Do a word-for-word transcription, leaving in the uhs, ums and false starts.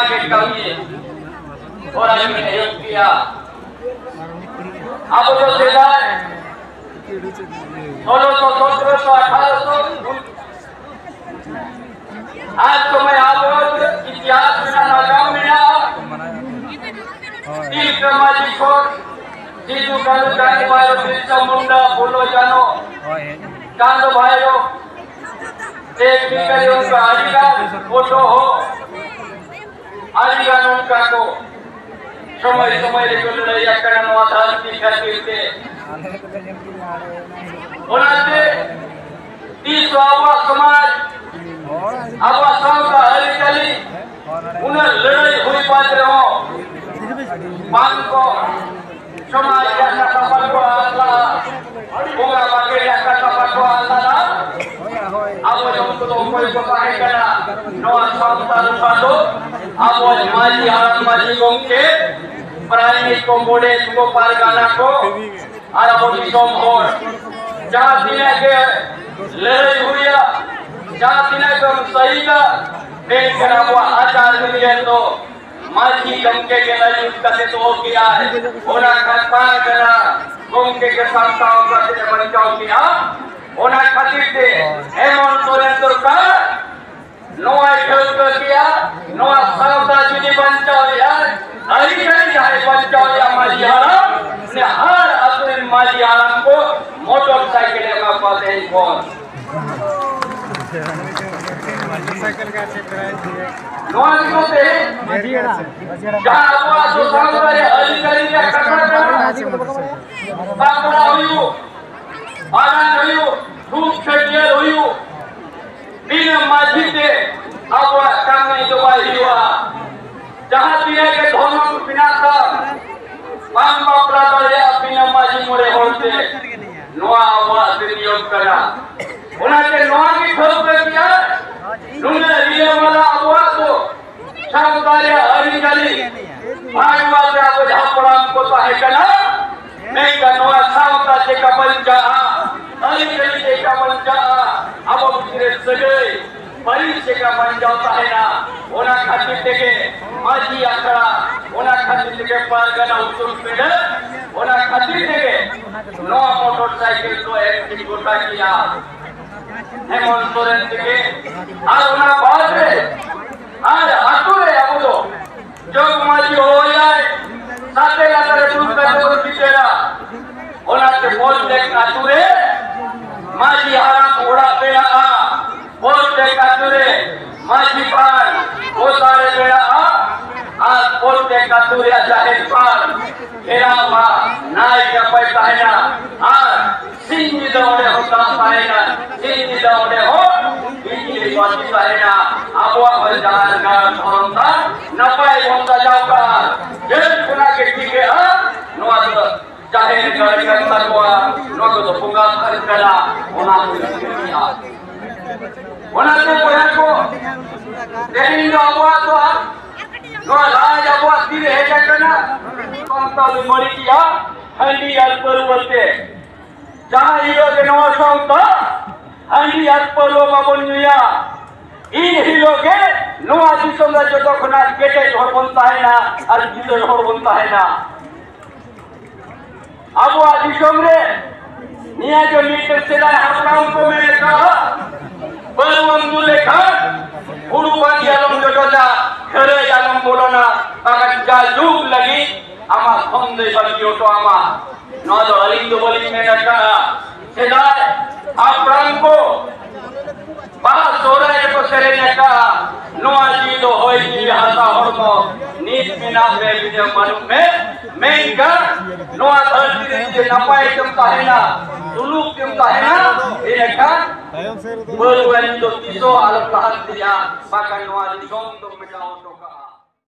ᱜᱮ ᱠᱟᱹᱢᱤ ᱦᱚᱨᱟ ᱜᱮ ᱮᱦᱚᱵ ᱠᱮᱜᱼᱟ᱾ ᱟᱵᱚ ᱫᱚ ᱥᱮᱫᱟᱭ ᱥᱳᱞᱳᱥᱚ, ᱥᱚᱛᱨᱚᱥᱚ, ᱟᱴᱷᱟᱨᱚᱥᱚ ᱟᱨ ᱥᱚᱢᱚᱭ ᱟᱵᱚ ᱤᱛᱤᱦᱟᱥ ᱢᱮᱱᱟᱜᱼᱟ, ᱱᱟᱜᱟᱢ ᱢᱮᱱᱟᱜᱼᱟ᱾ ᱛᱤᱞᱠᱟᱹ ᱢᱟᱹᱡᱷᱤ ᱠᱷᱚᱱ ᱥᱤᱫᱩ ᱠᱟᱹᱱᱦᱩ, ᱪᱟᱸᱫ ᱵᱷᱟᱭᱨᱚ, ᱵᱤᱨᱥᱟ ᱢᱩᱱᱰᱟ, ᱯᱷᱩᱞᱳ ᱡᱷᱟᱱᱳ, ᱪᱟᱸᱫ ᱵᱷᱟᱭᱨᱚ, ᱛᱮ ᱢᱤᱫ ᱠᱟᱹᱨᱤ ᱚᱱᱠᱟ ᱟᱹᱰᱤᱜᱟᱱ ᱯᱷᱳᱴᱳ ᱦᱚᱸ ᱟᱹᱰᱤᱜᱟᱱ ᱚᱱᱠᱟ ᱠᱚ ᱥᱚᱢᱚᱭ ᱥᱚᱢᱚᱭ ᱨᱮᱠᱚ ᱞᱟᱹᱲᱦᱟᱹᱭ ᱟᱠᱟᱱᱟ ᱱᱚᱣᱟ ᱫᱷᱟᱹᱨᱛᱤ ᱠᱷᱟᱹᱛᱤᱨ ᱛᱮ᱾ ᱚᱱᱟᱛᱮ ᱛᱤᱥ ᱦᱚᱸ ᱟᱵᱚᱣᱟᱜ ᱥᱚᱢᱟᱡᱽ, ᱟᱵᱚᱣᱟᱜ ᱥᱟᱶᱛᱟ ᱟᱹᱨᱤᱪᱟᱹᱞᱤ ᱩᱱᱟᱹᱜ ᱞᱟᱹᱲᱦᱟᱹᱭ ᱦᱩᱭ ᱵᱟᱫ ᱨᱮᱦᱚᱸ ᱵᱟᱝ ᱠᱚ ᱥᱚᱢᱟᱡᱽ ᱨᱮᱭᱟᱜ ᱠᱟᱛᱷᱟ ᱵᱟᱠᱚ ᱟᱫ ᱞᱟᱜᱼᱟ, ᱵᱚᱸᱜᱟ ᱵᱟᱜᱮ ᱨᱮᱭᱟᱜ ᱠᱟᱛᱷᱟ ᱵᱟᱠᱚ ᱟᱫ ᱞᱟᱜᱼᱟ᱾ ᱟᱵᱚ ᱡᱚᱢ ᱠᱚᱫᱚ ᱚᱠᱚᱭ ᱠᱚ ᱛᱟᱦᱮᱸ ᱠᱟᱱᱟ? ᱱᱚᱣᱟ ᱥᱟᱶᱛᱟ ᱨᱮ ᱫᱚ ᱟᱵᱚ ᱢᱟᱹᱡᱷᱤ ᱦᱟᱲᱟᱢ, ᱢᱟᱹᱡᱷᱤ ᱜᱚᱢᱠᱮ, ᱯᱟᱨᱟᱱᱤᱠ ᱠᱚ, ᱜᱚᱰᱮᱛ ᱠᱚ, ᱯᱟᱨᱜᱟᱱᱟ ᱠᱚ, ᱟᱨ ᱟᱵᱚ ᱫᱤᱥᱚᱢ ᱦᱚᱲ ᱡᱟᱦᱟᱸ ᱛᱤᱱᱟᱹᱜ ᱜᱮ ᱞᱟᱹᱲᱦᱟᱹᱭ ᱦᱩᱭᱟ, ᱡᱟᱦᱟᱸ ᱛᱤᱱᱟᱹᱜ ᱜᱮ ᱥᱟᱹᱦᱤᱫᱟ, ᱢᱮᱱᱠᱷᱟᱱ ᱟᱵᱚᱣᱟᱜ ᱟᱪᱟᱨ ᱵᱤᱪᱟᱹᱨ ᱫᱚ ᱢᱟᱹᱡᱷᱤ ᱜᱚᱢᱠᱮ ᱜᱮ ᱟᱹᱭᱩᱨ ᱠᱟᱛᱮ ᱫᱚᱦᱚ ᱠᱮᱜᱼᱟᱭ᱾ ᱚᱱᱟ ᱠᱟᱛᱷᱟ ᱠᱟᱱᱟ, ᱜᱚᱢᱠᱮ ᱜᱮ ᱥᱟᱢᱴᱟᱣ ᱠᱟᱛᱮ ᱮ ᱵᱟᱧᱪᱟᱣ ᱠᱮᱜᱼᱟ᱾ ᱚᱱᱟ ᱠᱷᱟᱹᱛᱤᱨ ᱛᱮ ᱦᱮᱢᱚᱱᱛ ᱥᱚᱨᱮᱱ ᱥᱚᱨᱠᱟᱨ ᱱᱚᱣᱟᱭ ᱴᱷᱟᱹᱣᱠᱟᱹ ᱠᱮᱜᱼᱟ, ᱱᱚᱣᱟ ᱥᱟᱶᱛᱟ ᱡᱩᱫᱤ ᱵᱟᱧᱪᱟᱣ ᱮᱭᱟ, ᱟᱹᱨᱤᱪᱟᱹᱞᱤ ᱡᱟᱦᱟᱸᱭ ᱵᱟᱧᱪᱟᱣ ᱮᱭᱟ ᱢᱟᱹᱡᱷᱤ ᱦᱟᱲᱟᱢ, ᱩᱱᱤ ᱦᱟᱨ ᱟᱹᱛᱩ ᱨᱮᱱ ᱢᱟᱹᱡᱷᱤ ᱦᱟᱲᱟᱢ ᱠᱚ ᱢᱚᱴᱚᱨ ᱥᱟᱭᱠᱮᱞ ᱮ ᱮᱢᱟ ᱠᱚᱣᱟ ᱛᱮᱦᱮᱧ ᱠᱷᱚᱱ᱾ ᱱᱚᱣᱟ ᱤᱫᱤ ᱠᱟᱛᱮ ᱡᱟᱦᱟᱸ ᱟᱵᱚᱣᱟᱜ ᱫᱚ ᱥᱟᱶᱛᱟ ᱨᱮ ᱟᱹᱨᱤᱪᱟᱹᱞᱤ ᱨᱮᱭᱟᱜ ᱠᱟᱛᱷᱟ ᱠᱟᱱᱟ, ᱵᱟᱯᱞᱟ ᱦᱩᱭᱩᱜ, ᱵᱷᱟᱸᱰᱟᱱ ᱦᱩᱭᱩᱜ, ᱫᱩᱠ ᱪᱷᱟᱹᱴᱭᱟᱹᱨ ᱦᱩᱭᱩᱜ, ᱵᱤᱱᱟᱹ ᱢᱟᱹᱡᱷᱤ ᱛᱮ ᱟᱵᱚᱣᱟᱜ ᱠᱟᱹᱢᱤ ᱫᱚ ᱵᱟᱭ ᱦᱩᱭᱩᱜᱼᱟ᱾ ᱡᱟᱦᱟᱸ ᱛᱤᱱᱟᱹᱜ ᱜᱮ ᱫᱷᱚᱨᱚᱢ ᱢᱮᱱᱟᱜ ᱛᱟᱢ, ᱵᱟᱢ ᱵᱟᱯᱞᱟ ᱫᱟᱲᱮᱭᱟᱜᱼᱟ ᱵᱤᱱᱟᱹ ᱢᱟᱹᱡᱷᱤ ᱢᱚᱬᱮ ᱦᱚᱲ ᱛᱮ᱾ ᱱᱚᱣᱟ ᱟᱵᱚᱣᱟᱜ ᱫᱚ ᱱᱤᱭᱚᱢ ᱠᱟᱱᱟ᱾ ᱚᱱᱟᱛᱮ ᱱᱚᱣᱟ ᱜᱮ ᱴᱷᱟᱹᱣᱠᱟᱹ ᱜᱮᱭᱟ, ᱱᱩᱱᱟᱹᱜ ᱨᱤᱞᱟᱹᱢᱟᱞᱟ ᱟᱵᱚᱣᱟᱜ ᱫᱚ ᱥᱟᱶᱛᱟ ᱨᱮᱭᱟᱜ ᱟᱹᱨᱤᱪᱟᱹᱞᱤ ᱵᱷᱟᱜᱽᱵᱷᱟᱜᱽ ᱨᱮ ᱟᱵᱚ ᱡᱟᱦᱟᱸ ᱯᱚᱲᱟᱢ ᱠᱚ ᱛᱟᱦᱮᱸ ᱠᱟᱱᱟ, ᱢᱮᱱᱠᱷᱟᱱ ᱱᱚᱣᱟ ᱥᱟᱶᱛᱟ ᱪᱮᱠᱟ ᱵᱟᱧᱪᱟᱜᱼᱟ, ᱟᱹᱨᱤᱪᱟᱹᱞᱤ ᱪᱮᱠᱟ ᱵᱟᱧᱪᱟᱜᱼᱟ, ᱟᱵᱚ ᱵᱷᱤᱛᱨᱤ ᱨᱮ ᱥᱟᱹᱜᱟᱹᱭ ᱯᱟᱹᱨᱤᱥ ᱪᱮᱠᱟ ᱵᱟᱧᱪᱟᱣ ᱛᱟᱦᱮᱱᱟ, ᱚᱱᱟ ᱠᱷᱟᱹᱛᱤᱨ ᱛᱮᱜᱮ ᱢᱟᱹᱡᱷᱤ ᱟᱠᱷᱲᱟ, ᱚᱱᱟ ᱠᱷᱟᱹᱛᱤᱨ ᱛᱮᱜᱮ ᱯᱟᱨᱜᱟᱱᱟ ᱩᱥᱩᱞ ᱯᱤᱸᱰᱟᱹ, ᱚᱱᱟ ᱠᱷᱟᱹᱛᱤᱨ ᱛᱮᱜᱮ ᱱᱚᱣᱟ ᱢᱚᱴᱚᱨ ᱥᱟᱭᱠᱮᱞ ᱫᱚ ᱮᱢ ᱴᱷᱤᱠ ᱜᱚᱴᱟ ᱠᱮᱜᱼᱟ ᱦᱮᱢᱚᱱᱛ ᱥᱚᱨᱮᱱ ᱛᱮᱜᱮ᱾ ᱟᱨ ᱚᱱᱟ ᱵᱟᱫ ᱨᱮ ᱟᱨ ᱟᱛᱳ ᱨᱮ ᱟᱵᱚ ᱫᱚ ᱡᱚᱜᱽ ᱢᱟᱹᱡᱷᱤ ᱦᱚᱦᱚᱭᱟᱭ, ᱥᱟᱛᱮ ᱞᱟᱛᱟᱨ ᱨᱮ ᱫᱩᱲᱩᱵ ᱠᱟᱛᱮ ᱵᱚᱱ ᱵᱤᱪᱟᱹᱨᱟ᱾ ᱚᱱᱟᱛᱮ ᱯᱨᱚᱛᱮᱠ ᱟᱛᱳ ᱨᱮ ᱢᱟᱹᱡᱷᱤ ᱦᱟᱲᱟᱢ ᱚᱲᱟᱜ ᱢᱮᱱᱟᱜᱼᱟ, ᱯᱨᱚᱛᱮᱠ ᱟᱛᱳ ᱨᱮ ᱢᱟᱹᱡᱷᱤ ᱛᱷᱟᱱ ᱜᱚᱥᱟᱲᱮ ᱢᱮᱱᱟᱜᱼᱟ, ᱟᱨ ᱯᱨᱚᱛᱮᱠ ᱟᱛᱳ ᱨᱮᱭᱟᱜ ᱡᱟᱦᱮᱨ ᱛᱷᱟᱱ ᱜᱷᱮᱨᱟᱣ ᱢᱟ ᱱᱟᱭ ᱱᱟᱯᱟᱭ ᱛᱟᱦᱮᱱᱟ᱾ ᱟᱨ ᱥᱤᱧ ᱧᱤᱫᱟᱹ ᱚᱸᱰᱮ ᱦᱚᱸ ᱫᱟᱜ ᱛᱟᱦᱮᱱᱟ, ᱥᱤᱧ ᱧᱤᱫᱟᱹ ᱚᱸᱰᱮ ᱦᱚᱸ ᱵᱤᱡᱽᱞᱤ ᱵᱟᱹᱛᱤ ᱛᱟᱦᱮᱱᱟ᱾ ᱟᱵᱚᱣᱟᱜ ᱦᱚᱸ ᱡᱟᱦᱟᱸ ᱞᱮᱠᱟ ᱫᱷᱚᱨᱚᱢ ᱛᱷᱟᱱ ᱱᱟᱯᱟᱭ ᱵᱚᱱ ᱥᱟᱡᱟᱣ ᱠᱟᱜᱼᱟ, ᱡᱟᱹᱛ ᱠᱷᱚᱱᱟᱜ ᱜᱮ ᱴᱷᱤᱠᱟᱹᱜᱼᱟ᱾ ᱱᱚᱣᱟ ᱫᱚ ᱡᱟᱦᱮᱨ ᱜᱟᱲ ᱠᱟᱱ ᱛᱟᱠᱚᱣᱟ, ᱱᱚᱣᱟ ᱠᱚᱫᱚ ᱵᱚᱸᱜᱟ ᱛᱷᱟᱱ ᱠᱟᱱᱟ, ᱚᱱᱟ ᱠᱚ ᱴᱷᱤᱠᱟᱹᱭᱟ᱾ ᱚᱱᱟᱛᱮ ᱵᱚᱭᱦᱟ ᱠᱚ, ᱛᱮᱦᱮᱧ ᱫᱚ ᱟᱵᱚᱣᱟᱜ ᱫᱚ ᱱᱚᱣᱟ ᱨᱟᱡᱽ ᱟᱵᱚᱣᱟᱜ ᱛᱤᱨᱮ ᱦᱮᱡ ᱟᱠᱟᱱᱟ, ᱥᱟᱱᱛᱟᱲ ᱵᱟᱹᱲᱤᱡ ᱜᱮᱭᱟ ᱦᱟᱺᱰᱤ ᱟᱨ ᱯᱟᱹᱨᱣᱟᱹ ᱛᱮ᱾ ᱡᱟᱦᱟᱸ ᱦᱤᱞᱳᱜ ᱜᱮ ᱱᱚᱣᱟ ᱥᱟᱶᱛᱟ ᱦᱟᱺᱰᱤ ᱟᱨ ᱯᱟᱹᱨᱣᱟᱹ ᱵᱟᱵᱚᱱ ᱧᱩᱭᱟ, ᱤᱱ ᱦᱤᱞᱳᱜ ᱜᱮ ᱱᱚᱣᱟ ᱫᱤᱥᱚᱢ ᱨᱮ ᱡᱚᱛᱚ ᱠᱷᱚᱱᱟᱜ ᱠᱮᱴᱮᱡ ᱦᱚᱲ ᱵᱚᱱ ᱛᱟᱦᱮᱱᱟ ᱟᱨ ᱠᱤᱥᱟᱹᱬ ᱦᱚᱲ ᱵᱚᱱ ᱛᱟᱦᱮᱱᱟ᱾ ᱟᱵᱚᱣᱟᱜ ᱫᱤᱥᱚᱢ ᱨᱮ ᱱᱤᱭᱟᱹ ᱡᱮ ᱢᱤᱫᱴᱮᱱ ᱥᱮᱫᱟᱭ ᱦᱟᱯᱲᱟᱢ ᱠᱚ ᱢᱮᱱ ᱟᱠᱟᱫᱼᱟ, ᱯᱟᱹᱨᱣᱟᱹᱢ ᱧᱩ ᱞᱮᱠᱷᱟᱱ ᱦᱩᱲᱩ ᱵᱟᱸᱫᱤ ᱟᱞᱚᱢ ᱡᱚᱴᱚᱡᱟ, ᱠᱷᱟᱹᱨᱟᱹᱭ ᱟᱞᱚᱢ ᱵᱚᱞᱚᱱᱟ, ᱵᱟᱠᱷᱟᱱ ᱡᱟ ᱡᱩᱜᱽ ᱞᱟᱹᱜᱤᱫ ᱟᱢᱟᱜ ᱫᱷᱚᱱ ᱫᱚᱭ ᱵᱟᱹᱜᱤ ᱦᱚᱴᱚ ᱟᱢᱟ᱾ ᱱᱚᱣᱟ ᱫᱚ ᱟᱹᱞᱤᱧ ᱫᱚ ᱵᱟᱹᱞᱤᱧ ᱢᱮᱱ ᱟᱠᱟᱫᱼᱟ᱾ ᱥᱮᱫᱟᱭ ᱦᱟᱯᱲᱟᱢ ᱠᱚ ᱵᱟᱦᱟ ᱥᱚᱦᱨᱟᱭ ᱨᱮᱠᱚ ᱥᱮᱨᱮᱧ ᱟᱠᱟᱫᱼᱟ, ᱱᱚᱣᱟ ᱡᱤᱣᱤ ᱫᱚ ᱦᱚᱭ ᱡᱤᱣᱤ ᱦᱟᱥᱟ ᱦᱚᱲᱢᱚ, ᱱᱤᱛ ᱢᱮᱱᱟᱜ ᱢᱮ ᱵᱤᱱᱟᱹ ᱵᱟᱹᱱᱩᱜ ᱢᱮ, ᱢᱮᱱᱠᱷᱟᱱ ᱱᱚᱣᱟ ᱫᱷᱟᱹᱨᱛᱤ ᱨᱮ ᱡᱩᱫᱤ ᱱᱟᱯᱟᱭ ᱛᱮᱢ ᱛᱟᱦᱮᱱᱟ, ᱥᱩᱞᱩᱠ ᱛᱮᱢ ᱛᱟᱦᱮᱱᱟ, ᱮᱱᱠᱷᱟᱱ ᱯᱟᱹᱨᱣᱟᱹ ᱫᱚ ᱛᱤᱥ ᱦᱚᱸ ᱟᱞᱚᱢ ᱞᱟᱦᱟᱱᱛᱤᱭᱟ, ᱵᱟᱠᱷᱟᱱ ᱱᱚᱣᱟ ᱫᱤᱥᱚᱢ ᱫᱚ ᱢᱮᱴᱟᱣ ᱦᱚᱴᱚ ᱠᱟᱜᱼᱟ᱾